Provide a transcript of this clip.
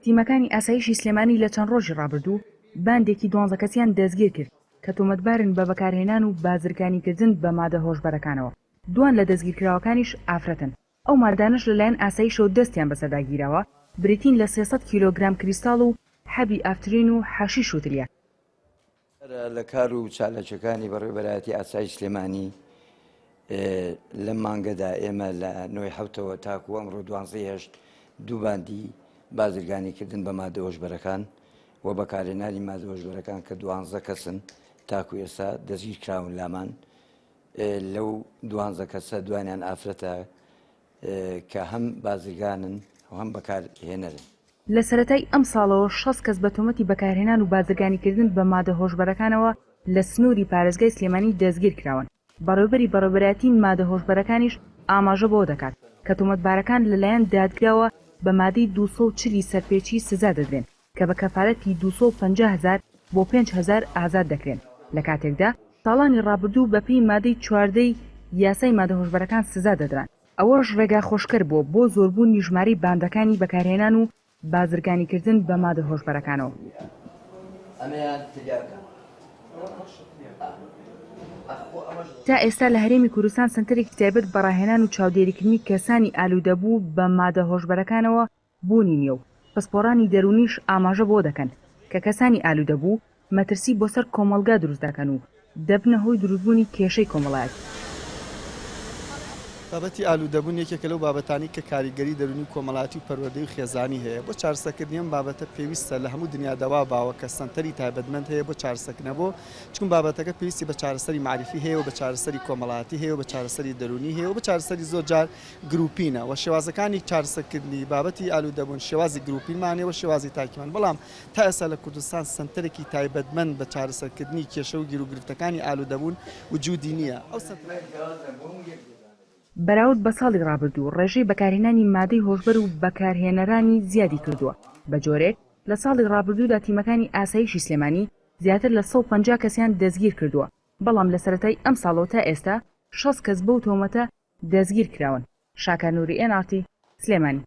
تیمەکانی ئاسایشی سلێمانی لە چەند ڕۆژی ڕابردوو باندێکی دوانزە کەسیان دەستگیرکرد کە تۆمەتبارن بە بەکارهێنان و بازرگانیکردن بە مادە هۆشبەرەکانەوە، دوان لە دەستگیرکراوەکانیش ئافرەتن. ئەو مادانەش لەلایەن ئاسایشەوە دەستیان بەسەردا گیراوە بریتین لە 300 کیلۆگرام کریستاڵ و حەبی ئافترین و حەشیش و تلیاک. لە کار و چالاکیەکانی بەڕێوەبەرایەتی ئاسایش سلێمانی لەم مانگەدا ئێمە لە نۆی حوتەوە تاکو ئەمڕۆ دوانزەی هەشت دوو باندی بازرگانیکردن بە مادە هۆشبەرەکان و بەکارهێنانی مادە هۆشبەرەکان کە دوانزە کەسن تاکو ئێستا دەستگیر کراون لامان لەو دوانزە کەسە دوانیان ئافرەتە کە هەم بازرگانن و هەم بەکارهێنەرن. لە سەرەتای ئەمساڵەوە 60 کەس بە تۆمەتی بەکارهێنان و بازرگانیکردن بە مادە هۆشبەرەکانەوە لە سنووری پارێزگای سلێمانی دەستگیرکراون، بەڕێوەبەری بەڕێوەبەرایەتی مادە هۆشبەرەکانیش ئاماژە بەوە دەکات، کە تۆمەتبارەکان لەلایەن دادگاوە بە مادەی 240 ی سەرپێچی سزا دەدرێن. کە بە کەفالەتی 250 هەزار بۆ 5000 ئازاد دەکرێن، لە کاتێکدا ساڵانی ڕابردوو بەپێی مادەی 14 ی یاسای مادە هۆشبەرەکان سزا دەدران، ئەوەش ڕێگاخۆشکەر بووە بۆ زۆربوونی ژمارەی باندەکانی بەکارهێنان و بازرگانیکردن بە مادە هۆشبەرەکانەوە. تا ئێستا لە هەرێمی کوردستان سەنتەرێکی تایبەت بە ڕاهێنان و چاودێریکردنی کەسانی ئالوودەبوو بە مادە هۆشبەرەکانەوە بوونی نییە و پسپۆڕانی دەروونیش ئاماژە بەوە دەکەن کە کەسانی ئالوودەبوو مەترسی بۆ سەر کۆمەڵگا دروست دەکەن و دەبنە هۆی دروستبوونی کێشەی کۆمەڵایەتی. بابەتی ئالوودەبوون یەکێکە لەو بابەتانەی کە کاریگەری دەروونی و کۆمەڵایەتی و پەروەردەیی و خێزانی هەیە. بۆ چارەسەرکردنی ئەم بابەتە پێویستە لە هەموو دنیادا وا باوە کە سەنتەری تایبەتمەند هەیە بۆ چارەسەرکردنە بۆ چونکە بابەتەکە پێویستی بە چارەسەری مەعریفی هەیە و بە چارەسەری کۆمەڵایەتی هەیە و بە چارەسەری دەروونی هەیە و بە چارەسەری زۆر جار گروپینە و شێوازەکانی چارەسەرکردنی بابەتی ئالوودەبوون شێوازی گروپینمان هەیە و شێوازی تاکیمان بەڵام تا ئێستا لە کوردستان سەنتەرێکی تایبەتمەند بە چارەسەرکردنی کێشە و گیروگرفتەکانی ئالوودەبوون وجودی نییە ئەو سەنتەرە. بەراورد بە ساڵی ڕابردوو ڕێژەی بەکارهێنانی مادەی هۆشبەر و بەکارهێنەرانی زیادی کردووە، بە جۆرێک لە ساڵی ڕابردوودا تیمەکانی ئاسایشی سلێمانی زیاتر لە 150 کەسیان دەستگیر کردووە، بەڵام لە سەرەتای ئەمساڵەوە تا ئێستا 60 کەس بەو تۆمەتە دەستگیر کراون. شاکار نوری ئێن ئاڕ تی، سلێمانی.